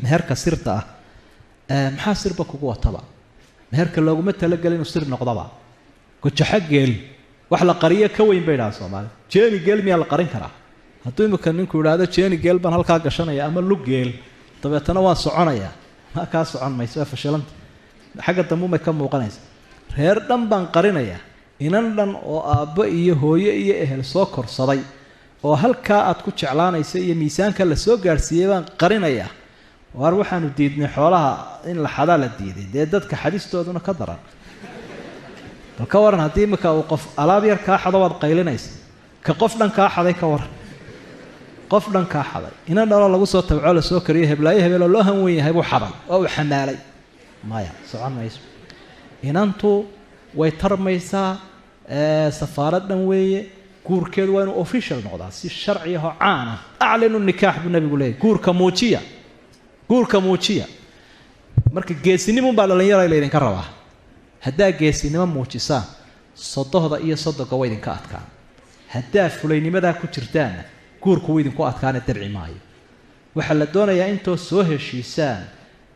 Meherka sirta ah, maxaa sirba kugu wataba? Meherka looguma talagelin inuu sir noqdaba. Gojaxo geel wax la qariyo ka weyn bay idhaha Soomaali. Jeeni geel miyaa la qarin karaa? Hadduu imika ninku idhaahdo jeeni geel baan halkaa gashanaya ama lug geel, dabeetana waan soconayaa, ma kaa socon mayso, waa fashilanta, xagga dambuunbay ka muuqanaysa. Reer dhan baan qarinayaa, inan dhan oo aabbo iyo hooyo iyo ehel soo korsaday oo halkaa aad ku jeclaanaysa iyo miisaanka la soo gaadhsiiyey baan qarinayaa. Waar waxaanu diidnay xoolaha in la xadaa la diiday, dee dadka xadistooduna ka daran. Bal ka waran haddii imika uu qof alaab yar kaa xado, waad qaylinaysa. Ka qof dhan kaa xaday ka waran? Qof dhan kaa xaday, inan dhanoo lagu soo tabcoo lasoo kariyo, heblaayo hebeloo loo hanwen yahay buu xaday oo uu xamaalay. Maya, socon mayso. Inantu way tarmaysaa, safaarad dhan weeye. Guurkeedu waa inuu official noqdaa, si sharci ahoo caan ah. Aclinu nikaax buu nabigu leeyahy, guurka muujiya, guurka muujiya. Marka geesinimun baa dhalinyara laydinka rabaa. Haddaa geesinimo muujisaan, sodohda iyo soddonka waa idinka adkaan. Haddaa fulaynimadaa ku jirtaanna, guurku wuu idinku adkaana, dabci maayo. Waxaa la doonayaa intoo soo heshiisaan,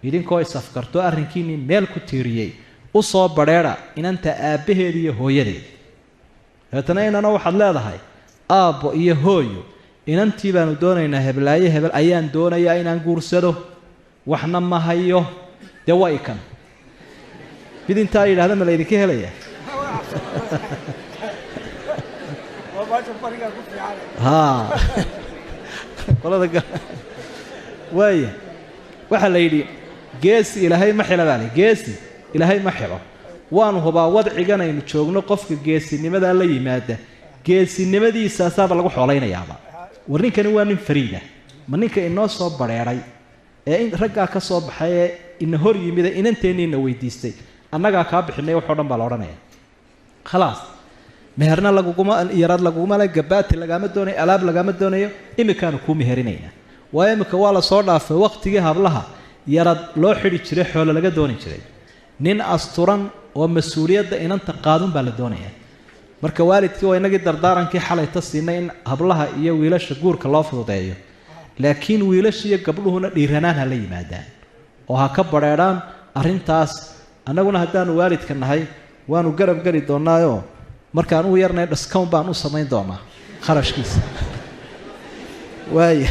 idinkoo is-afkarto, arrinkiinii meel ku tiiriyey, u soo badrheedha inanta aabbaheeda iyo hooyadeed. Dabeetana inana waxaad leedahay: aabbo iyo hooyo, inantii baanu doonaynaa, heblaayo hebel ayaan doonayaa inaan guursado, waxna ma hayo. Dee waa ikan mid intaa yidhahda ma laydinka helayaa? Ha qolada waaya. Waxaa la yidhi geesi ilaahay ma xilo baa li, geesi ilaahay ma xilo. Waanu hubaa wadcigan aynu joogno qofka geesinimadaa la yimaada, geesinimadiisaasaaba lagu xoolaynayaaba. War ninkani waa nin fariida, ma ninka inoo soo badrheedhay ee in raggaa ka soo baxay ee ina hor yimida inanteenni ina weydiistay, annagaa kaa bixinay waxoo dhan baa la odhanaya. Khalaas, meherna laguguma yaraad, laguguma le, gabaati lagaama doonayo, alaab lagaama doonayo, imikaanu kuu meherinaynaa. Waayo imika waa lasoo dhaafay waqtigii hablaha yarad loo xidhi jiray, xoolo laga dooni jiray. Nin asturan oo mas-uuliyadda inanta qaadun baa la doonaya. Marka waalidkii waa inagii dardaarankii xalayta siinay in hablaha iyo wiilasha guurka loo fududeeyo, laakiin wiilasha iyo gabdhuhuna dhiiranaan ha la yimaadaan oo ha ka badrheedhaan arrintaas. Annaguna haddaanu waalidka nahay waanu garab geli doonaayoo markaan u yarnay dhaskown baan u samayn doonaa kharashkiisa. Waaya.